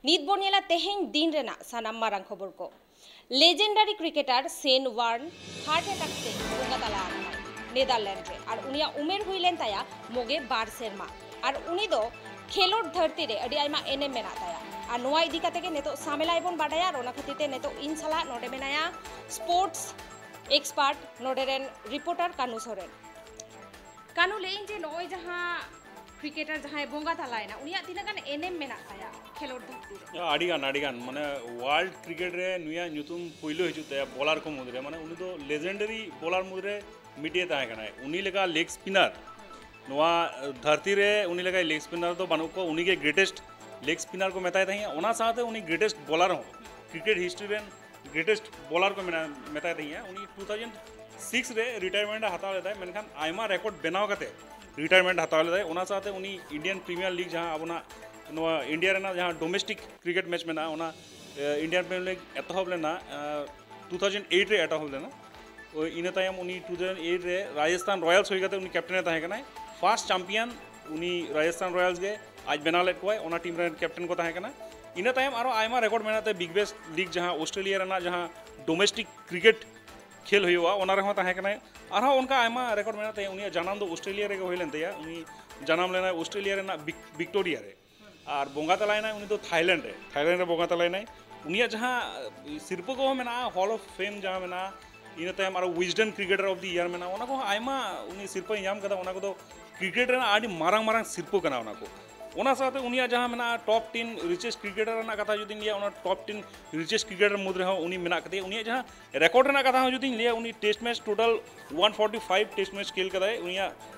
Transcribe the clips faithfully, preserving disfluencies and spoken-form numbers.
ᱱᱤᱛ ᱵᱚᱱ ᱧᱮᱞᱟ ᱛᱮᱦᱮᱧ ᱫᱤᱱ ᱨᱮᱱᱟᱜ ᱥᱟᱱᱟᱢ ᱢᱟᱨᱟᱝ ᱠᱷᱚᱵᱚᱨ ᱠᱚ᱾ ᱞᱮᱡᱮᱱᱰᱟᱨᱤ ᱠᱨᱤᱠᱮᱴᱟᱨ ᱥᱮᱱ ᱣᱟᱨᱱ ᱦᱟᱨᱴ ᱮᱴᱟᱠ ᱛᱮ ᱵᱚᱸᱜᱟ ᱛᱟᱞᱟ ᱟᱠᱟᱱᱟᱭ ᱱᱮᱫᱟᱨᱞᱮᱱᱰ ᱨᱮ, ᱟᱨ ᱩᱱᱤᱭᱟᱜ ᱩᱢᱮᱨ ᱦᱩᱭ ᱞᱮᱱ ᱛᱟᱭᱟ ᱢᱚᱜᱮ ᱵᱟᱨ ᱥᱮᱨᱢᱟ᱾ ᱟᱨ ᱩᱱᱤ ᱫᱚ ᱠᱷᱮᱞᱳᱰ ᱫᱷᱟᱹᱨᱛᱤ ᱨᱮ ᱟᱹᱰᱤ ᱟᱭᱢᱟ ᱮᱱᱮᱢ ᱢᱮᱱᱟᱜ ᱛᱟᱭᱟ᱾ ᱟᱨ ᱱᱚᱣᱟ ᱤᱫᱤ ᱠᱟᱛᱮ ᱜᱮ ᱱᱤᱛᱚᱜ ᱥᱟᱢᱮᱞᱟᱭ ᱵᱚᱱ ᱵᱟᱰᱟᱭᱟ, ᱟᱨ ᱚᱱᱟ ᱠᱷᱟᱹᱛᱤᱨ ᱛᱮ ᱱᱤᱛᱚᱜ ᱤᱧ ᱥᱟᱞᱟᱜ ᱱᱚᱰᱮ ᱢᱮᱱᱟᱭᱟ ᱥᱯᱳᱨᱴᱥ ᱮᱠᱥᱯᱟᱨᱴ, ᱱᱚᱰᱮ ᱨᱮᱱ ᱨᱤᱯᱳᱨᱴᱟᱨ ᱠᱟᱱᱩ ᱥᱚᱨᱮᱱ᱾ ᱠᱟᱱᱩ, ᱞᱟᱹᱭᱟᱹᱧ ᱡᱮ ᱱᱚᱜᱼᱚᱭ ᱡᱟᱦᱟᱸ ᱠᱨᱤᱠᱮᱴᱟᱨ ᱡᱟᱦᱟᱸᱭ ᱵᱚᱸᱜᱟ ᱛᱟᱞᱟᱭᱮᱱᱟ, ᱩᱱᱤᱭᱟᱜ ᱛᱤᱱᱟᱹᱜ ᱜᱟᱱ ᱮᱱᱮᱢ ᱢᱮᱱᱟᱜ ᱛᱟᱭᱟ ᱠᱷᱮᱞᱳᱰ ᱫᱷᱟᱹᱨᱛᱤ ᱨᱮ? ᱟᱹᱰᱤ ᱜᱟᱱ, ᱟᱹᱰᱤ ᱜᱟᱱ, ᱢᱟᱱᱮ ᱣᱟᱨᱞᱰ ᱠᱨᱤᱠᱮᱴ ᱨᱮ ᱱᱩᱭᱟᱜ ᱧᱩᱛᱩᱢ ᱯᱳᱭᱞᱳ ᱦᱤᱡᱩᱜ ᱛᱟᱭᱟ ᱵᱚᱞᱟᱨ ᱠᱚ ᱢᱩᱫᱽᱨᱮ, ᱢᱟᱱᱮ ᱩᱱᱤ ᱫᱚ ᱞᱮᱡᱮᱱᱰᱟᱨᱤ ᱵᱚᱞᱟᱨ ᱢᱩᱫᱽᱨᱮ ᱢᱤᱫᱴᱮᱱ ᱛᱟᱦᱮᱸ ᱠᱟᱱᱟᱭ᱾ ᱩᱱᱤ ᱞᱮᱠᱟ ᱞᱮᱜ ᱥᱯᱤᱱᱟᱨ ᱱᱚᱣᱟ ᱫᱷᱟᱹᱨᱛᱤ ᱨᱮ ᱩᱱᱤ ᱞᱮᱠᱟ ᱞᱮᱜ ᱥᱯᱤᱱᱟᱨ ᱫᱚ ᱵᱟᱹᱱᱩᱜ ᱠᱚᱣᱟ᱾ ᱩᱱᱤᱜᱮ ᱜᱨᱮᱴᱮᱥᱴ ᱞᱮᱜ ᱥᱯᱤᱱᱟᱨ ᱠᱚ ᱢᱮᱛᱟᱭ ᱛᱟᱦᱮᱸᱫ᱾ ᱚᱱᱟ ᱥᱟᱶᱛᱮ ᱩᱱᱤ ᱜᱨᱮᱴᱮᱥᱴ ᱵᱚᱞᱟᱨ ᱦᱚᱸ, ᱠᱨᱤᱠᱮᱴ ᱦᱤᱥᱴᱨᱤ ᱨᱮᱱ ᱜᱨᱮᱴᱮᱥᱴ ᱵᱚᱞᱟᱨ ᱠᱚ ᱢᱮᱱᱟ, ᱢᱮᱛᱟᱭ ᱛᱟᱦᱮᱸᱫᱼᱟ᱾ ᱩᱱᱤ ᱴᱩ ᱛᱷᱟᱣᱡᱮᱱᱰ ᱥᱤᱠᱥ ᱨᱮ ᱨᱤᱴᱟᱭᱟᱨᱢᱮᱱᱴ ᱮ ᱦᱟᱛᱟᱣ ᱞᱮᱫᱟᱭ, ᱢᱮᱱᱠᱷᱟᱱ ᱟᱭᱢᱟ ᱨᱮᱠᱚᱨᱰ ᱵᱮᱱᱟᱣ ᱠᱟᱛᱮ ᱨᱤᱴᱟᱭᱟᱨᱢᱮᱱᱴ ᱦᱟᱛᱟᱣ ᱞᱮᱫᱟᱭ᱾ ᱚᱱᱟ ᱥᱟᱶᱛᱮ ᱩᱱᱤ ᱤᱱᱰᱤᱭᱟᱱ ᱯᱨᱤᱢᱤᱭᱟᱨ ᱞᱤᱜᱽ, ᱡᱟᱦᱟᱸ ᱟᱵᱚᱱᱟᱜ ᱱᱚᱣᱟ ᱤᱱᱰᱤᱭᱟ ᱨᱮᱱᱟᱜ ᱡᱟᱦᱟᱸ ᱰᱳᱢᱮᱥᱴᱤᱠ ᱠᱨᱤᱠᱮᱴ ᱢᱮᱪ ᱢᱮᱱᱟᱜᱼᱟ, ᱚᱱᱟ ᱤᱱᱰᱤᱭᱟᱱ ᱯᱨᱤᱢᱤᱭᱟᱨ ᱞᱤᱜᱽ ᱮᱛᱚᱦᱚᱵ ᱞᱮᱱᱟ ᱴᱩ ᱛᱷᱟᱣᱡᱮᱱᱰ ᱮᱭᱤᱴ ᱨᱮ ᱮᱛᱚᱦᱚᱵ ᱞᱮᱱᱟ᱾ ᱳᱭ ᱤᱱᱟᱹ ᱛᱟᱭᱚᱢ ᱩᱱᱤ ᱴᱩ ᱛᱷᱟᱣᱡᱮᱱᱰ ᱮᱭᱤᱴ ᱨᱮ ᱨᱟᱡᱚᱥᱛᱷᱟᱱ ᱨᱚᱭᱟᱞᱥ ᱦᱩᱭ ᱠᱟᱛᱮ ᱩᱱᱤ ᱠᱮᱯᱴᱮᱱ ᱮ ᱛᱟᱦᱮᱸ ᱠᱟᱱᱟᱭ᱾ ᱯᱷᱟᱨᱥᱴ ᱪᱟᱢᱯᱤᱭᱟᱱ ᱩᱱᱤ ᱨᱟᱡᱚᱥᱛᱷᱟᱱ ᱨᱚᱭᱟᱞᱥ ᱜᱮ ᱟᱡ ᱵᱮᱱᱟᱣ ᱞᱮᱫ ᱠᱚᱣᱟᱭ, ᱚᱱᱟ ᱴᱤᱢ ᱨᱮᱱ ᱠᱮᱯᱴᱮᱱ ᱠᱚ ᱛᱟᱦᱮᱸ ᱠᱟᱱᱟ᱾ ᱤᱱᱟᱹ ᱛᱟᱭᱚᱢ ᱟᱨᱚ ᱟᱭᱢᱟ ᱨᱮᱠᱚᱨᱰ ᱢᱮᱱᱟᱜ ᱛᱟᱭᱟ, ᱵᱤᱜᱽ ᱵᱮᱥ ᱞᱤᱜᱽ, ᱡᱟᱦᱟᱸ ᱚᱥᱴᱨᱮᱞᱤᱭᱟ ᱨᱮᱱᱟᱜ ᱡᱟᱦᱟᱸ ᱰᱳᱢᱮᱥᱴᱤᱠ ᱠᱨᱤᱠᱮᱴ ᱠᱷᱮᱞ ᱦᱩᱭᱩᱜᱼᱟ, ᱚᱱᱟ ᱨᱮᱦᱚᱸ ᱛᱟᱦᱮᱸ ᱠᱟᱱᱟᱭ᱾ ᱟᱨᱦᱚᱸ ᱚᱱᱠᱟ ᱟᱭᱢᱟ ᱨᱮᱠᱚᱨᱰ ᱢᱮᱱᱟᱜ ᱛᱟᱭᱟ᱾ ᱩᱱᱤᱭᱟᱜ ᱡᱟᱱᱟᱢ ᱫᱚ ᱚᱥᱴᱨᱮᱞᱤᱭᱟ ᱨᱮᱜᱮ ᱦᱩᱭ ᱞᱮᱱ ᱛᱟᱭᱟ᱾ ᱩᱱᱤ ᱡᱟᱱᱟᱢ ᱞᱮᱱᱟᱭ ᱚᱥᱴᱨᱮᱞᱤᱭᱟ ᱨᱮᱱᱟᱜ ᱵᱤᱠ-, ᱵᱷᱤᱠᱴᱳᱨᱤᱭᱟ ᱨᱮ᱾ ᱟᱨ ᱵᱚᱸᱜᱟ ᱛᱟᱞᱟᱭᱮᱱᱟᱭ ᱩᱱᱤ ᱫᱚ ᱛᱷᱟᱭᱞᱮᱱᱰ ᱨᱮ, ᱛᱷᱟᱭᱞᱮᱱᱰ ᱨᱮ ᱵᱚᱸᱜᱟ ᱛᱟᱞᱟᱭᱮᱱᱟᱭ᱾ ᱩᱱᱤᱭᱟᱜ ᱡᱟᱦᱟᱸ, ᱮ, ᱥᱤᱨᱯᱟᱹ ᱠᱚᱦᱚᱸ ᱢᱮᱱᱟᱜᱼᱟ, ᱦᱚᱞ ᱚᱯᱷ ᱯᱷᱮᱢ ᱡᱟᱦᱟᱸ ᱢᱮᱱᱟᱜᱼᱟ, ᱤᱱᱟᱹ ᱛᱟᱭᱚᱢ ᱟᱨᱚ ᱣᱤᱡᱰᱮᱱ ᱠᱨᱤᱠᱮᱴᱟᱨ ᱚᱯᱷ ᱫᱤ ᱤᱭᱟᱨ ᱢᱮᱱᱟᱜᱼᱟ, ᱚᱱᱟ ᱠᱚᱦᱚᱸ ᱟᱭᱢᱟ ᱩᱱᱤ ᱥᱤᱨᱯᱟᱹᱭ ᱧᱟᱢ ᱠᱟᱫᱟ᱾ ᱚᱱᱟ ᱠᱚᱫᱚ ᱠᱨᱤᱠᱮᱴ ᱨᱮᱱᱟᱜ ᱟᱹᱰᱤ ᱢᱟᱨᱟᱝ ᱢᱟᱨᱟᱝ ᱥᱤᱨᱯᱟᱹ ᱠᱟᱱᱟ ᱚᱱᱟ ᱠᱚ᱾ ᱚᱱᱟ ᱥᱟᱶᱛᱮ ᱩᱱᱤᱭᱟᱜ ᱡᱟᱦᱟᱸ ᱢᱮᱱᱟᱜᱼᱟ, ᱴᱚᱯ ᱴᱮᱱ ᱨᱤᱪᱮᱥᱴ ᱠᱨᱤᱠᱮᱴᱟᱨ ᱨᱮᱱᱟᱜ ᱠᱟᱛᱷᱟ ᱡᱩᱫᱤᱧ ᱞᱟᱹᱭᱟ, ᱚᱱᱟ ᱴᱚᱯ ᱴᱮᱱ ᱨᱤᱪᱮᱥᱴ ᱠᱨᱤᱠᱮᱴᱟᱨ ᱢᱩᱫᱽ ᱨᱮᱦᱚᱸ ᱩᱱᱤ ᱢᱮᱱᱟᱜ ᱠᱟᱫᱮᱭᱟ᱾ ᱩᱱᱤᱭᱟᱜ ᱡᱟᱦᱟᱸ ᱨᱮᱠᱚᱨᱰ ᱨᱮᱱᱟᱜ ᱠᱟᱛᱷᱟ ᱦᱚᱸ ᱡᱩᱫᱤᱧ ᱞᱟᱹᱭᱟ, ᱩᱱᱤ test match total one forty five test match ᱠᱷᱮᱞ ᱠᱟᱫᱟᱭ᱾ ᱩᱱᱤᱭᱟᱜ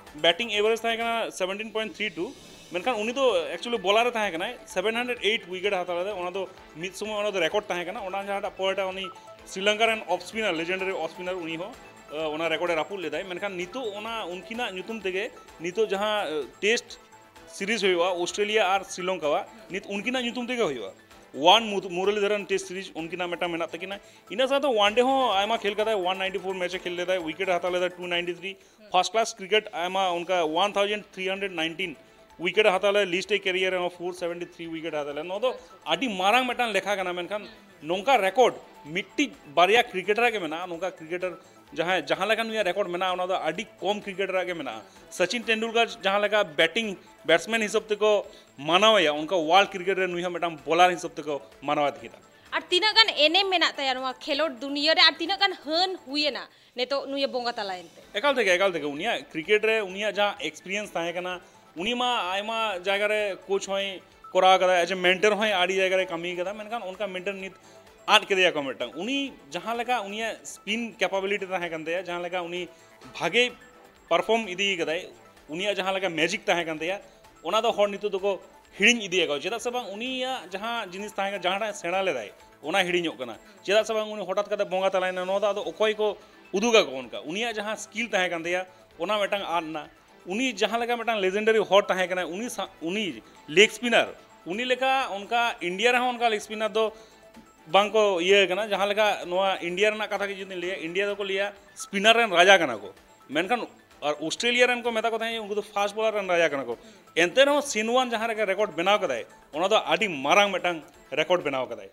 ᱵᱮᱴᱤᱝ ᱮᱵᱷᱟᱨᱮᱡᱽ ᱛᱟᱦᱮᱸ ᱠᱟᱱᱟ ᱥᱮᱵᱷᱮᱱᱴᱤᱱ ᱯᱚᱭᱮᱱᱴ ᱛᱷᱨᱤ ᱴᱩ, ᱢᱮᱱᱠᱷᱟᱱ ᱩᱱᱤ ᱫᱚ ᱮᱠᱪᱩᱭᱮᱞᱤ ᱵᱚᱞᱟᱨ ᱮ ᱛᱟᱦᱮᱸ ᱠᱟᱱᱟᱭ᱾ ᱥᱮᱵᱷᱮᱱ ᱦᱟᱱᱰᱨᱮᱰ ᱮᱭᱤᱴ ᱣᱤᱠᱮᱴ ᱦᱟᱛᱟᱣ ᱞᱮᱫᱟᱭ, ᱚᱱᱟ ᱫᱚ ᱢᱤᱫ ᱥᱚᱢᱚᱭ ᱚᱱᱟ ᱫᱚ ᱨᱮᱠᱚᱨᱰ ᱛᱟᱦᱮᱸ ᱠᱟᱱᱟ᱾ ᱚᱱᱟ ᱡᱟᱦᱟᱸᱴᱟᱜ ᱯᱚᱨᱮ ᱩᱱᱤ ᱥᱨᱤᱞᱚᱝᱠᱟ ᱨᱮᱱ ᱚᱯᱷ ᱥᱯᱤᱱᱟᱨ, ᱞᱮᱡᱮᱱᱰᱟᱨᱤ ᱚᱯᱷ ᱥᱯᱤᱱᱟᱨ, ᱩᱱᱤ ᱦᱚᱸ, ᱟᱸ, ᱚᱱᱟ ᱨᱮᱠᱚᱨᱰ ᱮ ᱨᱟᱹᱯᱩᱫ ᱞᱮᱫᱟᱭ᱾ ᱢᱮᱱᱠᱷᱟᱱ ᱱᱤᱛᱚᱜ ᱚᱱᱟ ᱩᱱᱠᱤᱱᱟᱜ ᱧᱩᱛᱩᱢ ᱛᱮᱜᱮ ᱱᱤᱛᱚᱜ ᱡᱟᱦᱟᱸ, ᱟᱸ, ᱴᱮᱥᱴ ᱥᱤᱨᱤᱡᱽ ᱦᱩᱭᱩᱜᱼᱟ ᱚᱥᱴᱨᱮᱞᱤᱭᱟ ᱟᱨ ᱥᱨᱤᱞᱚᱝᱠᱟᱣᱟᱜ, ᱱᱤᱛ ᱩᱱᱠᱤᱱᱟᱜ ᱧᱩᱛᱩᱢ ᱛᱮᱜᱮ ᱦᱩᱭᱩᱜᱼᱟ᱾ ᱳᱣᱟᱱ ᱢᱩᱨ-, ᱢᱩᱨᱟᱞᱤᱫᱷᱚᱨᱚᱱ ᱴᱮᱥᱴ ᱥᱤᱨᱤᱡᱽ ᱩᱱᱠᱤᱱᱟᱜ ᱢᱤᱫᱴᱟᱝ ᱢᱮᱱᱟᱜ ᱛᱟᱹᱠᱤᱱᱟ᱾ ᱤᱱᱟᱹ ᱥᱟᱶᱛᱮ ᱳᱣᱟᱱ ᱰᱮ ᱦᱚᱸ ᱟᱭᱢᱟ ᱠᱷᱮᱞ ᱠᱟᱫᱟᱭ, ᱳᱣᱟᱱ ᱱᱟᱭᱤᱱᱴᱤ ᱯᱷᱳᱨ ᱢᱮᱪ ᱮ ᱠᱷᱮᱞ ᱞᱮᱫᱟᱭ, ᱣᱤᱠᱮᱴ ᱮ ᱦᱟᱛᱟᱣ ᱞᱮᱫᱟ two ninety three. First class cricket ᱟᱭᱢᱟ ᱚᱱᱠᱟ one thousand three hundred nineteen wicket ᱦᱟᱛᱟᱣ ᱞᱮᱫ ᱞᱤᱥᱴ ᱮ ᱠᱮᱨᱤᱭᱟᱨ ᱨᱮᱦᱚᱸ ᱯᱷᱳᱨ ᱥᱮᱵᱷᱮᱱᱴᱤ ᱛᱷᱨᱤ ᱩᱭᱠᱮᱴ ᱦᱟᱛᱟᱣ ᱞᱮᱫ᱾ ᱱᱚᱣᱟ ᱫᱚ ᱟᱹᱰᱤ ᱢᱟᱨᱟᱝ ᱢᱤᱫᱴᱟᱝ ᱞᱮᱠᱷᱟ ᱠᱟᱱᱟ, ᱢᱮᱱᱠᱷᱟᱱ ᱱᱚᱝᱠᱟ ᱨᱮᱠᱚᱨᱰ ᱢᱤᱫᱴᱤᱡ ᱵᱟᱨᱭᱟ ᱠᱨᱤᱠᱮᱴᱟᱨ ᱜᱮ ᱢᱮᱱᱟᱜᱼᱟ᱾ ᱱᱚᱝᱠᱟ ᱠᱨᱤᱠᱮᱴᱟᱨ ᱡᱟᱦᱟᱸᱭ ᱡᱟᱦᱟᱸ ᱞᱮᱠᱟ ᱱᱩᱭᱟᱜ ᱨᱮᱠᱚᱨᱰ ᱢᱮᱱᱟᱜᱼᱟ, ᱚᱱᱟ ᱫᱚ ᱟᱹᱰᱤ ᱠᱚᱢ ᱠᱨᱤᱠᱮᱴᱟᱨᱟᱜ ᱜᱮ ᱢᱮᱱᱟᱜᱼᱟ᱾ ᱥᱚᱪᱤᱱ ᱴᱮᱱᱰᱩᱞᱠᱟᱨ ᱡᱟᱦᱟᱸ ᱞᱮᱠᱟ ᱵᱮᱴᱤᱝ ᱵᱮᱴᱥᱢᱮᱱ ᱦᱤᱥᱟᱹᱵ ᱛᱮᱠᱚ ᱢᱟᱱᱟᱣᱮᱭᱟ, ᱚᱱᱠᱟ ᱣᱟᱨᱞᱰ ᱠᱨᱤᱠᱮᱴ ᱨᱮ ᱱᱩᱭ ᱦᱚᱸ ᱢᱤᱫᱴᱟᱝ ᱵᱚᱞᱟᱨ ᱦᱤᱥᱟᱹᱵ ᱛᱮᱠᱚ ᱢᱟᱱᱟᱣ ᱤᱫᱤ ᱠᱮᱫᱟ᱾ ᱟᱨ ᱛᱤᱱᱟᱹᱜ ᱜᱟᱱ ᱮᱱᱮᱢ ᱢᱮᱱᱟᱜ ᱛᱟᱭᱟ ᱱᱚᱣᱟ ᱠᱷᱮᱞᱳᱰ ᱫᱩᱱᱤᱭᱟᱹ ᱨᱮ, ᱟᱨ ᱛᱤᱱᱟᱹᱜ ᱜᱟᱱ ᱦᱟᱹᱱ ᱦᱩᱭᱮᱱᱟ ᱱᱤᱛᱚᱜ ᱱᱩᱭᱮ ᱵᱚᱸᱜᱟ ᱛᱟᱞᱟᱭᱮᱱ ᱛᱮ? ᱮᱠᱟᱞ ᱛᱮᱜᱮ, ᱮᱠᱟᱞ ᱛᱮᱜᱮ᱾ ᱩᱱᱤᱭᱟᱜ ᱠᱨᱤᱠᱮᱴ ᱨᱮ ᱩᱱᱤᱭᱟᱜ ᱡᱟᱦᱟᱸ ᱮᱠᱥᱯᱤᱨᱤᱭᱮᱱᱥ ᱛᱟᱦᱮᱸ ᱠᱟᱱᱟ, ᱩᱱᱤ ᱢᱟ ᱟᱭᱢᱟ ᱡᱟᱭᱜᱟ ᱨᱮ ᱠᱳᱪ ᱦᱚᱸᱭ ᱠᱚᱨᱟᱣ ᱠᱟᱫᱟ, ᱮᱡ ᱮ ᱢᱮᱱᱴᱚᱨ ᱦᱚᱸᱭ ᱟᱹᱰᱤ ᱡᱟᱭᱜᱟ ᱨᱮ ᱠᱟᱹᱢᱤ ᱠᱟᱫᱟ, ᱢᱮᱱᱠᱷᱟᱱ ᱚᱱᱠᱟ ᱢᱮᱱᱴᱚᱨ ᱱᱤᱛ ᱟᱫ ᱠᱮᱫᱮᱭᱟ ᱠᱚ ᱢᱤᱫᱴᱟᱝ᱾ ᱩᱱᱤ ᱡᱟᱦᱟᱸ ᱞᱮᱠᱟ ᱩᱱᱤᱭᱟᱜ ᱥᱯᱤᱱ ᱠᱮᱯᱟᱵᱤᱞᱤᱴᱤ ᱛᱟᱦᱮᱸ ᱠᱟᱱ ᱛᱟᱭᱟ, ᱡᱟᱦᱟᱸ ᱞᱮᱠᱟ ᱩᱱᱤ ᱵᱷᱟᱜᱮ ᱯᱟᱨᱯᱷᱚᱨᱢ ᱤᱫᱤ ᱠᱟᱫᱟᱭ, ᱩᱱᱤᱭᱟᱜ ᱡᱟᱦᱟᱸ ᱞᱮᱠᱟ ᱢᱮᱡᱤᱠ ᱛᱟᱦᱮᱸ ᱠᱟᱱ ᱛᱟᱭᱟ, ᱚᱱᱟ ᱫᱚ ᱦᱚᱲ ᱱᱤᱛᱚᱜ ᱫᱚᱠᱚ ᱦᱤᱲᱤᱧ ᱤᱫᱤᱭᱟᱠᱚ᱾ ᱪᱮᱫᱟᱜ ᱥᱮ ᱵᱟᱝ, ᱩᱱᱤᱭᱟᱜ ᱡᱟᱦᱟᱸ ᱡᱤᱱᱤᱥ ᱛᱟᱦᱮᱸ ᱠᱟᱱᱟ, ᱡᱟᱦᱟᱸᱴᱟᱜ ᱮ ᱥᱮᱬᱟ ᱞᱮᱫᱟᱭ, ᱚᱱᱟ ᱦᱤᱲᱤᱧᱚᱜ ᱠᱟᱱᱟ᱾ ᱪᱮᱫᱟᱜ ᱥᱮ ᱵᱟᱝ, ᱩᱱᱤ ᱦᱚᱴᱟᱛ ᱠᱟᱛᱮ ᱵᱚᱸᱜᱟ ᱛᱟᱞᱟᱭᱮᱱᱟ, ᱱᱚᱣᱟ ᱫᱚ ᱟᱫᱚ ᱚᱠᱚᱭ ᱠᱚ ᱩᱫᱩᱜᱟ ᱠᱚ ᱚᱱᱠᱟ? ᱩᱱᱤᱭᱟᱜ ᱡᱟᱦᱟᱸ ᱥᱠᱤᱞ ᱛᱟᱦᱮᱸ ᱠᱟᱱ ᱛᱟᱭᱟ, ᱚᱱᱟ ᱢᱤᱫᱴᱟᱝ ᱟᱫ ᱮᱱᱟ᱾ ᱩᱱᱤ ᱡᱟᱦᱟᱸ ᱞᱮᱠᱟ ᱢᱤᱫᱴᱟᱝ ᱞᱮᱡᱮᱱᱰᱟᱨᱤ ᱦᱚᱲ ᱛᱟᱦᱮᱸ ᱠᱟᱱᱟᱭ, ᱩᱱᱤ ᱥᱟ-, ᱩᱱᱤ ᱞᱮᱜ ᱥᱯᱤᱱᱟᱨ, ᱩᱱᱤ ᱞᱮᱠᱟ ᱚᱱᱠᱟ ᱤᱱᱰᱤᱭᱟ ᱨᱮᱦᱚᱸ ᱚᱱᱠᱟ ᱞᱮᱜ ᱥᱯᱤᱱᱟᱨ ᱫᱚ ᱵᱟᱝ ᱠᱚ ᱤᱭᱟᱹ ᱠᱟᱱᱟ᱾ ᱡᱟᱦᱟᱸ ᱞᱮᱠᱟ ᱱᱚᱣᱟ ᱤᱱᱰᱤᱭᱟ ᱨᱮᱱᱟᱜ ᱠᱟᱛᱷᱟ ᱜᱮ ᱡᱩᱫᱤ ᱞᱟᱹᱭᱟ, ᱤᱱᱰᱤᱭᱟ ᱫᱚᱠᱚ ᱞᱟᱹᱭᱟ ᱥᱯᱤᱱᱟᱨ ᱨᱮᱱ ᱨᱟᱡᱟ ᱠᱟᱱᱟ ᱠᱚ, ᱢᱮᱱᱠᱷᱟᱱ ᱟᱨ ᱚᱥᱴᱨᱮᱞᱤᱭᱟ ᱨᱮᱱ ᱠᱚ ᱢᱮᱛᱟ ᱠᱚ ᱛᱟᱦᱮᱸᱫ ᱩᱱᱠᱩ ᱫᱚ ᱯᱷᱟᱥᱴ ᱵᱚᱞᱟᱨ ᱨᱮᱱ ᱨᱟᱡᱟ ᱠᱟᱱᱟ ᱠᱚ᱾ ᱮᱱᱛᱮ ᱨᱮᱦᱚᱸ ᱥᱤᱱ ᱣᱟᱱ ᱡᱟᱦᱟᱸ ᱞᱮᱠᱟ ᱨᱮᱠᱚᱨᱰ ᱵᱮᱱᱟᱣ ᱠᱟᱫᱟᱭ, ᱚᱱᱟ ᱫᱚ ᱟᱹᱰᱤ ᱢᱟᱨᱟᱝ ᱢᱤᱫᱴᱟᱝ ᱨᱮᱠᱚᱨᱰ ᱵᱮᱱᱟᱣ ᱠᱟᱫᱟᱭ᱾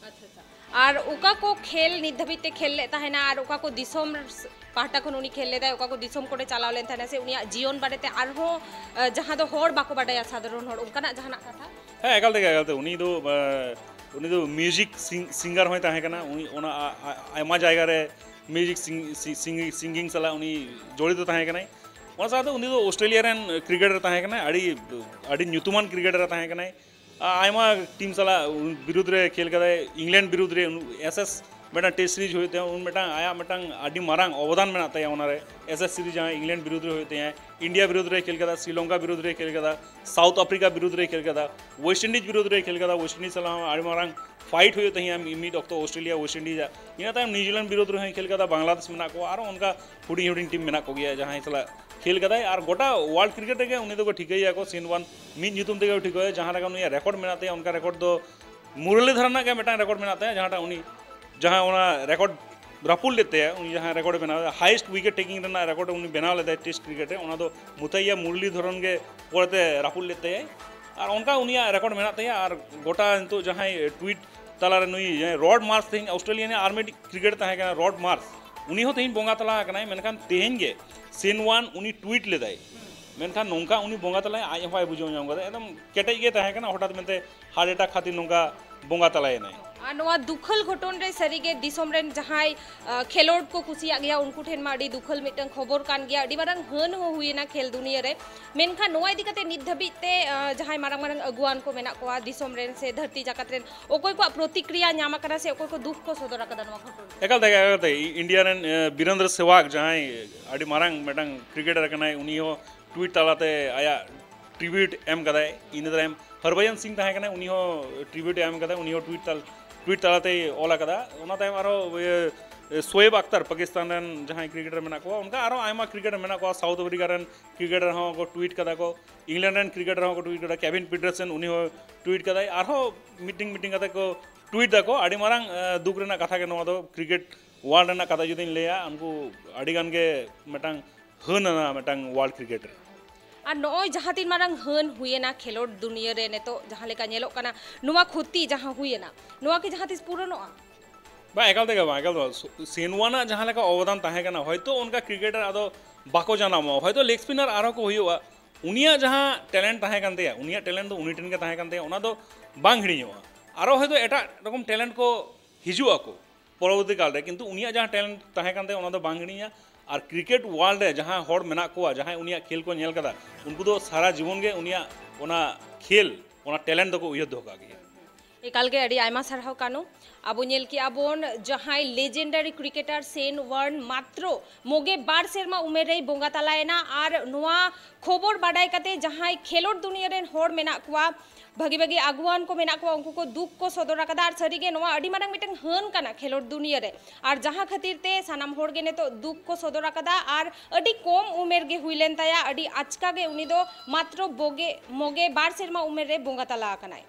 ᱟᱪᱪᱷᱟ, ᱟᱪᱪᱷᱟ᱾ ᱟᱨ ᱚᱠᱟ ᱠᱚ ᱠᱷᱮᱞ ᱱᱤᱛ ᱫᱷᱟᱹᱵᱤᱡ ᱛᱮ ᱠᱷᱮᱞ ᱞᱮᱫ ᱛᱟᱦᱮᱱᱟ, ᱟᱨ ᱚᱠᱟ ᱠᱚ ᱫᱤᱥᱚᱢ ᱯᱟᱦᱴᱟ ᱠᱷᱚᱱ ᱩᱱᱤ ᱠᱷᱮᱞ ᱞᱮᱫᱟᱭ, ᱚᱠᱟ ᱠᱚ ᱫᱤᱥᱚᱢ ᱠᱚᱨᱮ ᱪᱟᱞᱟᱣ ᱞᱮᱱ ᱛᱟᱦᱮᱱᱟ, ᱥᱮ ᱩᱱᱤᱭᱟᱜ ᱡᱤᱭᱚᱱ ᱵᱟᱨᱮᱛᱮ ᱟᱨᱦᱚᱸ, ᱟᱸ, ᱡᱟᱦᱟᱸ ᱫᱚ ᱦᱚᱲ ᱵᱟᱠᱚ ᱵᱟᱰᱟᱭᱟ, ᱥᱟᱫᱷᱟᱨᱚᱱ ᱦᱚᱲ, ᱚᱱᱠᱟᱱᱟᱜ ᱡᱟᱦᱟᱱᱟᱜ ᱠᱟᱛᱷᱟ? ᱦᱮᱸ, ᱮᱠᱟᱞ ᱛᱮᱜᱮ, ᱮᱠᱟᱞ ᱛᱮ᱾ ᱩᱱᱤ ᱫᱚ, ᱟᱸ, ᱩᱱᱤ ᱫᱚ ᱢᱤᱣᱡᱤᱠ ᱥᱤᱝ-, ᱥᱤᱝᱜᱟᱨ ᱦᱚᱸᱭ ᱛᱟᱦᱮᱸ ᱠᱟᱱᱟ᱾ ᱩᱱᱤ ᱚᱱᱟ ᱟ-, ᱟ-, ᱟᱭᱢᱟ ᱡᱟᱭᱜᱟ ᱨᱮ ᱢᱤᱣᱡᱤᱠ ᱥᱤᱝ-, ᱥᱤ-, ᱥᱤᱝ-, ᱥᱤᱝᱜᱤᱝ ᱥᱟᱞᱟᱜ ᱩᱱᱤ ᱡᱚᱲᱤᱛ ᱛᱟᱦᱮᱸ ᱠᱟᱱᱟᱭ᱾ ᱚᱱᱟ ᱥᱟᱶᱛᱮ ᱩᱱᱤ ᱫᱚ ᱚᱥᱴᱨᱮᱞᱤᱭᱟ ᱨᱮᱱ ᱠᱨᱤᱠᱮᱴᱟᱨ ᱛᱟᱦᱮᱸ ᱠᱟᱱᱟᱭ, ᱟᱹᱰᱤ, ᱟᱹᱰᱤ ᱧᱩᱛᱩᱢᱟᱱ ᱠᱨᱤᱠᱮᱴᱟᱨ ᱛᱟᱦᱮᱸ ᱠᱟᱱᱟᱭ᱾ ᱟ-, ᱟᱭᱢᱟ ᱴᱤᱢ ᱥᱟᱞᱟᱜ ᱵᱤᱨᱩᱫᱽ ᱨᱮ ᱠᱷᱮᱞ ᱠᱟᱫᱟᱭ, ᱤᱝᱞᱮᱱᱰ ᱵᱤᱨᱩᱫᱽ ᱨᱮ, ᱩᱱ-, ᱮᱥ ᱮᱥ ᱢᱤᱫᱴᱟᱝ ᱴᱮᱥᱴ ᱥᱤᱨᱤᱡᱽ ᱦᱩᱭᱩᱜ ᱛᱟᱭᱟ, ᱩᱱ ᱢᱤᱫᱴᱟᱝ ᱟᱭᱟᱜ ᱢᱤᱫᱴᱟᱝ ᱟᱹᱰᱤ ᱢᱟᱨᱟᱝ ᱚᱵᱚᱫᱟᱱ ᱢᱮᱱᱟᱜ ᱛᱟᱭᱟ ᱚᱱᱟᱨᱮ᱾ ᱮᱥ ᱮᱥ ᱥᱤᱨᱤᱡᱽ ᱡᱟᱦᱟᱸ ᱤᱝᱞᱮᱱᱰ ᱵᱤᱨᱩᱫᱽ ᱨᱮ ᱦᱩᱭᱩᱜ ᱛᱟᱭᱟ, ᱤᱱᱰᱤᱭᱟ ᱵᱤᱨᱩᱫᱽ ᱨᱮ ᱠᱷᱮᱞ ᱠᱟᱫᱟ, ᱥᱨᱤᱞᱚᱝᱠᱟ ᱵᱤᱨᱩᱫᱽ ᱨᱮ ᱠᱷᱮᱞ ᱠᱟᱫᱟ, ᱥᱟᱣᱩᱛᱷ ᱟᱯᱷᱨᱤᱠᱟ ᱵᱤᱨᱩᱫᱽ ᱨᱮ ᱠᱷᱮᱞ ᱠᱟᱫᱟ, ᱳᱭᱮᱥᱴ ᱤᱱᱰᱤᱡᱽ ᱵᱤᱨᱩᱫᱽ ᱨᱮ ᱠᱷᱮᱞ ᱠᱟᱫᱟ᱾ ᱳᱭᱮᱥᱴ ᱤᱱᱰᱤᱡᱽ ᱥᱟᱞᱟᱜ ᱦᱚᱸ ᱟᱹᱰᱤ ᱢᱟᱨᱟᱝ ᱯᱷᱟᱭᱤᱴ ᱦᱩᱭᱩᱜ ᱛᱟᱦᱮᱸᱜᱼᱟ ᱢᱤ-, ᱢᱤᱫ ᱚᱠᱛᱚ ᱚᱥᱴᱨᱮᱞᱤᱭᱟ, ᱳᱭᱮᱥᱴ ᱤᱱᱰᱤᱡᱽ ᱟᱜ᱾ ᱤᱱᱟᱹ ᱛᱟᱭᱚᱢ ᱱᱤᱭᱩᱡᱤᱞᱮᱱᱰ ᱵᱤᱨᱩᱫᱽ ᱨᱮᱦᱚᱸᱭ ᱠᱷᱮᱞ ᱠᱟᱫᱟ, ᱵᱟᱝᱞᱟᱫᱮᱥ ᱢᱮᱱᱟᱜ ᱠᱚᱣᱟ, ᱟᱨᱚ ᱚᱱᱠᱟ ᱦᱩᱰᱤᱧ ᱦᱩᱰᱤᱧ ᱴᱤᱢ ᱢᱮᱱᱟᱜ ᱠᱚᱜᱮᱭᱟ ᱡᱟᱦᱟᱸᱭ ᱥᱟᱞᱟᱜ ᱠᱷᱮᱞ ᱠᱟᱫᱟᱭ᱾ ᱟᱨ ᱜᱚᱴᱟ ᱣᱟᱨᱞᱰ ᱠᱨᱤᱠᱮᱴ ᱨᱮᱜᱮ ᱩᱱᱤ ᱫᱚᱠᱚ ᱴᱷᱤᱠᱟᱹᱭᱮᱭᱟ ᱠᱚ, ᱥᱤᱱ ᱣᱟᱱ ᱢᱤᱫ ᱧᱩᱛᱩᱢ ᱛᱮᱜᱮ ᱠᱚ ᱴᱷᱤᱠᱟᱹᱭᱟ᱾ ᱡᱟᱦᱟᱸ ᱞᱮᱠᱟ ᱩᱱᱤᱭᱟᱜ ᱨᱮᱠᱚᱨᱰ ᱢᱮᱱᱟᱜ ᱛᱟᱭᱟ, ᱚᱱᱠᱟ ᱨᱮᱠᱚᱨᱰ ᱫᱚ ᱢᱩᱨᱚᱞᱤᱫᱷᱚᱨᱚᱱᱟᱜ ᱜᱮ ᱢᱤᱫᱴᱟᱝ ᱨᱮᱠᱚᱨᱰ ᱢᱮᱱᱟᱜ ᱛᱟᱭᱟ, ᱡᱟᱦᱟᱸᱴᱟᱜ ᱩᱱᱤ, ᱡᱟᱦᱟᱸ ᱚᱱᱟ ᱨᱮᱠᱚᱨᱰ ᱨᱟᱹᱯᱩᱫ ᱞᱮᱫ ᱛᱟᱭᱟ, ᱩᱱᱤ ᱡᱟᱦᱟᱸ ᱨᱮᱠᱚᱨᱰ ᱮ ᱵᱮᱱᱟᱣ ᱞᱮᱫᱟ, ᱦᱟᱭᱮᱥᱴ ᱩᱭᱠᱮᱴ ᱴᱮᱠᱤᱝ ᱨᱮᱱᱟᱜ ᱨᱮᱠᱚᱨᱰ ᱩᱱᱤ ᱵᱮᱱᱟᱣ ᱞᱮᱫᱟᱭ ᱴᱮᱥᱴ ᱠᱨᱤᱠᱮᱴ ᱨᱮ, ᱚᱱᱟ ᱫᱚ ᱢᱩᱛᱷᱟᱭᱭᱟ ᱢᱩᱨᱞᱤᱫᱷᱚᱨᱚᱱ ᱜᱮ ᱯᱚᱨᱮᱛᱮ ᱨᱟᱹᱯᱩᱫ ᱞᱮᱫ ᱛᱟᱭᱟᱭ᱾ ᱟᱨ ᱚᱱᱠᱟ ᱩᱱᱤᱭᱟᱜ ᱨᱮᱠᱚᱨᱰ ᱢᱮᱱᱟᱜ ᱛᱟᱭᱟ᱾ ᱟᱨ ᱜᱚᱴᱟ ᱱᱤᱛᱚᱜ ᱡᱟᱦᱟᱸᱭ ᱴᱩᱭᱤᱴ ᱛᱟᱞᱟᱨᱮ ᱱᱩᱭ ᱡᱟᱦᱟᱸᱭ ᱨᱚᱰ ᱢᱟᱨᱥ, ᱛᱮᱦᱮᱧ ᱚᱥᱴᱨᱮᱞᱤᱭᱟ ᱨᱤᱱᱤᱡ ᱟᱨ ᱢᱤᱫᱴᱤᱡ ᱠᱨᱤᱠᱮᱴ ᱛᱟᱦᱮᱸ ᱠᱟᱱᱟ ᱨᱚᱰ ᱢᱟᱨᱥ, ᱩᱱᱤ ᱦᱚᱸ ᱛᱮᱦᱮᱧ ᱵᱚᱸᱜᱟ ᱛᱟᱞᱟ ᱟᱠᱟᱱᱟᱭ᱾ ᱢᱮᱱᱠᱷᱟᱱ ᱛᱮᱦᱮᱧ ᱜᱮ ᱥᱮᱱ ᱣᱟᱱ ᱩᱱᱤ ᱴᱩᱭᱤᱴ ᱞᱮᱫᱟᱭ, ᱢᱮᱱᱠᱷᱟᱱ ᱱᱚᱝᱠᱟ ᱩᱱᱤ ᱵᱚᱸᱜᱟ ᱛᱟᱞᱟᱭ ᱟᱡ ᱦᱚᱸ ᱵᱟᱭ ᱵᱩᱡᱷᱟᱹᱣ ᱧᱟᱢ ᱠᱟᱫᱟ᱾ ᱮᱠᱫᱚᱢ ᱠᱮᱴᱮᱡ ᱜᱮ ᱛᱟᱦᱮᱸ ᱠᱟᱱᱟ, ᱦᱚᱴᱟᱛ ᱢᱮᱱᱛᱮ ᱦᱟᱨᱴ ᱮᱴᱟᱠ ᱠᱷᱟᱹᱛᱤᱨ ᱱᱚᱝᱠᱟ ᱵᱚᱸᱜᱟ ᱛᱟᱞᱟᱭᱮᱱᱟᱭ᱾ ᱟᱨ ᱱᱚᱣᱟ ᱫᱩᱠᱷᱟᱹᱞ ᱜᱷᱚᱴᱚᱱ ᱨᱮ ᱥᱟᱹᱨᱤᱜᱮ ᱫᱤᱥᱚᱢ ᱨᱮᱱ ᱡᱟᱦᱟᱸᱭ, ᱟ, ᱠᱷᱮᱞᱳᱰ ᱠᱚ ᱠᱩᱥᱤᱭᱟᱜ ᱜᱮᱭᱟ, ᱩᱱᱠᱩ ᱴᱷᱮᱱ ᱢᱟ ᱟᱹᱰᱤ ᱫᱩᱠᱷᱟᱹᱞ ᱢᱤᱫᱴᱟᱝ ᱠᱷᱚᱵᱚᱨ ᱠᱟᱱ ᱜᱮᱭᱟ, ᱟᱹᱰᱤ ᱢᱟᱨᱟᱝ ᱦᱟᱹᱱ ᱦᱚᱸ ᱦᱩᱭᱮᱱᱟ ᱠᱷᱮᱞ ᱫᱩᱱᱤᱭᱟᱹ ᱨᱮ᱾ ᱢᱮᱱᱠᱷᱟᱱ ᱱᱚᱣᱟ ᱤᱫᱤ ᱠᱟᱛᱮ ᱱᱤᱛ ᱫᱷᱟᱹᱵᱤᱡ ᱛᱮ, ᱟ, ᱡᱟᱦᱟᱸᱭ ᱢᱟᱨᱟᱝ ᱢᱟᱨᱟᱝ ᱟᱹᱜᱩᱣᱟᱱ ᱠᱚ ᱢᱮᱱᱟᱜ ᱠᱚᱣᱟ ᱫᱤᱥᱚᱢ ᱨᱮᱱ ᱥᱮ ᱫᱷᱟᱹᱨᱛᱤ ᱡᱟᱠᱟᱛ ᱨᱮᱱ, ᱚᱠᱚᱭ ᱠᱚᱣᱟᱜ ᱯᱨᱚᱛᱤᱠᱨᱤᱭᱟ ᱧᱟᱢ ᱟᱠᱟᱱᱟ ᱥᱮ ᱚᱠᱚᱭ ᱠᱚ ᱫᱩᱠ ᱠᱚ ᱥᱚᱫᱚᱨ ᱟᱠᱟᱫᱟ ᱱᱚᱣᱟ ᱜᱷᱚᱴᱚᱱ ᱨᱮ? ᱮᱠᱟᱞ ᱛᱮᱜᱮ, ᱮᱠᱟᱞ ᱛᱮᱜᱮ᱾ ᱤ-, ᱤᱱᱰᱤᱭᱟ ᱨᱮᱱ, ᱮ, ᱵᱤᱨᱮᱱᱫᱨᱚ ᱥᱮᱣᱟᱜᱽ, ᱡᱟᱦᱟᱸᱭ ᱟᱹᱰᱤ ᱢᱟᱨᱟᱝ ᱢᱤᱫᱴᱟᱝ ᱠᱨᱤᱠᱮᱴᱟᱨ ᱠᱟᱱᱟᱭ, ᱩᱱᱤ ᱦᱚᱸ ᱴᱩᱭᱤᱴ ᱛᱟᱞᱟᱛᱮ ᱟᱭᱟᱜ ᱴᱨᱤᱵᱤᱭᱩᱴ ᱮᱢ ᱠᱟᱫᱟᱭ᱾ ᱤᱱᱟᱹ ᱛᱟᱭᱚᱢ ᱦᱚᱨᱵᱷᱚᱡᱚᱱ ᱥᱤᱝ ᱛᱟᱦᱮᱸ ᱠᱟᱱᱟᱭ, ᱩᱱᱤ ᱦᱚᱸ ᱴᱨᱤᱵᱤᱭᱩᱴ ᱮ ᱮᱢ ᱠᱟᱫᱟᱭ, ᱩᱱᱤ ᱦᱚᱸ ᱴᱩᱭᱤᱴ ᱛᱟᱞ-, ᱴᱩᱭᱤᱴ ᱛᱟᱞᱟᱛᱮᱭ ᱚᱞ ᱟᱠᱟᱫᱟ᱾ ᱚᱱᱟ ᱛᱟᱭᱚᱢ ᱟᱨᱦᱚᱸ, ᱤᱭᱟᱹ, ᱥᱳᱭᱮᱵ ᱟᱠᱛᱟᱨ, ᱯᱟᱠᱤᱥᱛᱟᱱ ᱨᱮᱱ ᱡᱟᱦᱟᱸᱭ ᱠᱨᱤᱠᱮᱴᱟᱨ ᱢᱮᱱᱟᱜ ᱠᱚᱣᱟ, ᱚᱱᱠᱟ ᱟᱨᱦᱚᱸ ᱟᱭᱢᱟ ᱠᱨᱤᱠᱮᱴᱟᱨ ᱢᱮᱱᱟᱜ ᱠᱚᱣᱟ᱾ ᱥᱟᱣᱩᱛᱷ ᱟᱯᱷᱨᱤᱠᱟ ᱨᱮᱱ ᱠᱨᱤᱠᱮᱴᱟᱨ ᱦᱚᱸ ᱠᱚ ᱴᱩᱭᱤᱴ ᱠᱟᱫᱟ ᱠᱚ, ᱤᱝᱞᱮᱱᱰ ᱨᱮᱱ ᱠᱨᱤᱠᱮᱴᱟᱨ ᱦᱚᱸ ᱠᱚ ᱴᱩᱭᱤᱴ ᱠᱟᱫᱟ, ᱠᱮᱵᱷᱤᱱ ᱯᱤᱴᱟᱨᱥᱚᱱ ᱩᱱᱤ ᱦᱚᱸ ᱴᱩᱭᱤᱴ ᱠᱟᱫᱟᱭ, ᱟᱨᱦᱚᱸ ᱢᱤᱴᱤᱝ ᱢᱤᱴᱤᱝ ᱠᱟᱛᱮ ᱠᱚ ᱴᱩᱭᱤᱴ ᱫᱟᱠᱚ᱾ ᱟᱹᱰᱤ ᱢᱟᱨᱟᱝ, ᱮ, ᱫᱩᱠ ᱨᱮᱱᱟᱜ ᱠᱟᱛᱷᱟ ᱜᱮ ᱱᱚᱣᱟ ᱫᱚ᱾ ᱠᱨᱤᱠᱮᱴ ᱣᱟᱨᱞᱰ ᱨᱮᱱᱟᱜ ᱠᱟᱛᱷᱟ ᱡᱩᱫᱤᱧ ᱞᱟᱹᱭᱟ, ᱩᱱᱠᱩ ᱟᱹᱰᱤ ᱜᱟᱱ ᱜᱮ ᱢᱤᱫᱴᱟᱝ ᱦᱟᱹᱱ ᱟᱱᱟ ᱢᱤᱫᱴᱟᱝ ᱣᱟᱨᱞᱰ ᱠᱨᱤᱠᱮᱴ ᱨᱮ᱾ ᱟᱨ ᱱᱚᱜᱼᱚᱭ ᱡᱟᱦᱟᱸ ᱛᱤᱱ ᱢᱟᱨᱟᱝ ᱦᱟᱹᱱ ᱦᱩᱭᱮᱱᱟ ᱠᱷᱮᱞᱳᱰ ᱫᱩᱱᱤᱭᱟᱹ ᱨᱮ, ᱱᱤᱛᱚᱜ ᱡᱟᱦᱟᱸ ᱞᱮᱠᱟ ᱧᱮᱞᱚᱜ ᱠᱟᱱᱟ, ᱱᱚᱣᱟ ᱠᱷᱚᱛᱤ ᱡᱟᱦᱟᱸ ᱦᱩᱭᱮᱱᱟ, ᱱᱚᱣᱟ ᱠᱤ ᱡᱟᱦᱟᱸ ᱛᱤᱥ ᱯᱩᱨᱚᱱᱚᱜᱼᱟ? ᱵᱟᱝ, ᱮᱠᱟᱞ ᱛᱮᱜᱮ ᱵᱟᱝ, ᱮᱠᱟᱞ ᱫᱚ ᱵᱟᱝ᱾ ᱥᱮᱱᱣᱟᱱᱟᱜ ᱡᱟᱦᱟᱸ ᱞᱮᱠᱟ ᱚᱵᱚᱫᱟᱱ ᱛᱟᱦᱮᱸ ᱠᱟᱱᱟ, ᱦᱚᱭᱛᱳ ᱚᱱᱠᱟ ᱠᱨᱤᱠᱮᱴᱟᱨ ᱟᱫᱚ ᱵᱟᱠᱚ ᱡᱟᱱᱟᱢᱚᱜᱼᱟ, ᱦᱚᱭᱛᱳ ᱞᱮᱜ ᱥᱯᱤᱱᱟᱨ ᱟᱨᱦᱚᱸ ᱠᱚ ᱦᱩᱭᱩᱜᱼᱟ᱾ ᱩᱱᱤᱭᱟᱜ ᱡᱟᱦᱟᱸ ᱴᱮᱞᱮᱱᱴ ᱛᱟᱦᱮᱸ ᱠᱟᱱ ᱛᱟᱭᱟ, ᱩᱱᱤᱭᱟᱜ ᱴᱮᱞᱮᱱᱴ ᱫᱚ ᱩᱱᱤ ᱴᱷᱮᱱ ᱜᱮ ᱛᱟᱦᱮᱸ ᱠᱟᱱ ᱛᱟᱭᱟ, ᱚᱱᱟ ᱫᱚ ᱵᱟᱝ ᱦᱤᱲᱤᱧᱚᱜᱼᱟ᱾ ᱟᱨᱚ ᱦᱚᱭᱛᱳ ᱮᱴᱟᱜ ᱨᱚᱠᱚᱢ ᱴᱮᱞᱮᱱᱴ ᱠᱚ ᱦᱤᱡᱩᱜ ᱟᱠᱚ ᱯᱚᱨᱚᱵᱚᱨᱛᱤ ᱠᱟᱞ ᱨᱮ, ᱠᱤᱱᱛᱩ ᱩᱱᱤᱭᱟᱜ ᱡᱟᱦᱟᱸ ᱴᱮᱞᱮᱱᱴ ᱛᱟᱦᱮᱸ ᱠᱟᱱ ᱛᱟᱭᱟ, ᱚᱱᱟ ᱫᱚ ᱵᱟᱝ ᱦᱤᱲᱤᱧᱟ᱾ ᱟᱨ ᱠᱨᱤᱠᱮᱴ ᱣᱟᱨᱞᱰ ᱨᱮ ᱡᱟᱦᱟᱸ ᱦᱚᱲ ᱢᱮᱱᱟᱜ ᱠᱚᱣᱟ, ᱡᱟᱦᱟᱸᱭ ᱩᱱᱤᱭᱟᱜ ᱠᱷᱮᱞ ᱠᱚ ᱧᱮᱞ ᱠᱟᱫᱟ, ᱩᱱᱠᱩ ᱫᱚ ᱥᱟᱨᱟ ᱡᱤᱵᱚᱱ ᱜᱮ ᱩᱱᱤᱭᱟᱜ ᱚᱱᱟ ᱠᱷᱮᱞ, ᱚᱱᱟ ᱴᱮᱞᱮᱱᱴ ᱫᱚᱠᱚ ᱩᱭᱦᱟᱹᱨ ᱫᱚᱦᱚ ᱠᱟᱜ ᱜᱮᱭᱟ᱾ ᱮᱠᱟᱞ ᱜᱮ ᱟᱹᱰᱤ ᱟᱭᱢᱟ ᱥᱟᱨᱦᱟᱣ ᱠᱟᱱᱩ᱾ ᱟᱵᱚ ᱧᱮᱞ ᱠᱮᱜᱼᱟ ᱵᱚᱱ ᱡᱟᱦᱟᱸᱭ ᱞᱮᱡᱮᱱᱰᱟᱨᱤ ᱠᱨᱤᱠᱮᱴᱟᱨ ᱥᱮᱱ ᱣᱟᱨᱱ ᱢᱟᱛᱨᱚ ᱢᱚᱜᱮ ᱵᱟᱨ ᱥᱮᱨᱢᱟ ᱩᱢᱮᱨ ᱨᱮᱭ ᱵᱚᱸᱜᱟ ᱛᱟᱞᱟᱭᱮᱱᱟ, ᱟᱨ ᱱᱚᱣᱟ ᱠᱷᱚᱵᱚᱨ ᱵᱟᱰᱟᱭ ᱠᱟᱛᱮ ᱡᱟᱦᱟᱸᱭ ᱠᱷᱮᱞᱳᱰ ᱫᱩᱱᱤᱭᱟᱹ ᱨᱮᱱ ᱦᱚᱲ ᱢᱮᱱᱟᱜ ᱠᱚᱣᱟ, ᱵᱷᱟᱹᱜᱤ ᱵᱷᱟᱹᱜᱤ ᱟᱹᱜᱩᱣᱟᱱ ᱠᱚ ᱢᱮᱱᱟᱜ ᱠᱚᱣᱟ, ᱩᱱᱠᱩ ᱠᱚ ᱫᱩᱠ ᱠᱚ ᱥᱚᱫᱚᱨ ᱟᱠᱟᱫᱟ᱾ ᱟᱨ ᱥᱟᱹᱨᱤᱜᱮ ᱱᱚᱣᱟ ᱟᱹᱰᱤ ᱢᱟᱨᱟᱝ ᱢᱤᱫᱴᱟᱝ ᱦᱟᱹᱱ ᱠᱟᱱᱟ ᱠᱷᱮᱞᱳᱰ ᱫᱩᱱᱤᱭᱟᱹ ᱨᱮ, ᱟᱨ ᱡᱟᱦᱟᱸ ᱠᱷᱟᱹᱛᱤᱨ ᱛᱮ ᱥᱟᱱᱟᱢ ᱦᱚᱲ ᱜᱮ ᱱᱤᱛᱚᱜ ᱫᱩᱠ ᱠᱚ ᱥᱚᱫᱚᱨ ᱟᱠᱟᱫᱟ᱾ ᱟᱨ ᱟᱹᱰᱤ ᱠᱚᱢ ᱩᱢᱮᱨ ᱜᱮ ᱦᱩᱭ ᱞᱮᱱ ᱛᱟᱭᱟ, ᱟᱹᱰᱤ ᱟᱪᱠᱟ ᱜᱮ ᱩᱱᱤ ᱫᱚ ᱢᱟᱛᱨᱚ ᱵᱚᱜᱮ ᱢᱚᱜᱮ ᱵᱟᱨ ᱥᱮᱨᱢᱟ ᱩᱢᱮᱨ ᱨᱮ ᱵᱚᱸᱜᱟ ᱛᱟᱞᱟ ᱟᱠᱟᱱᱟᱭ᱾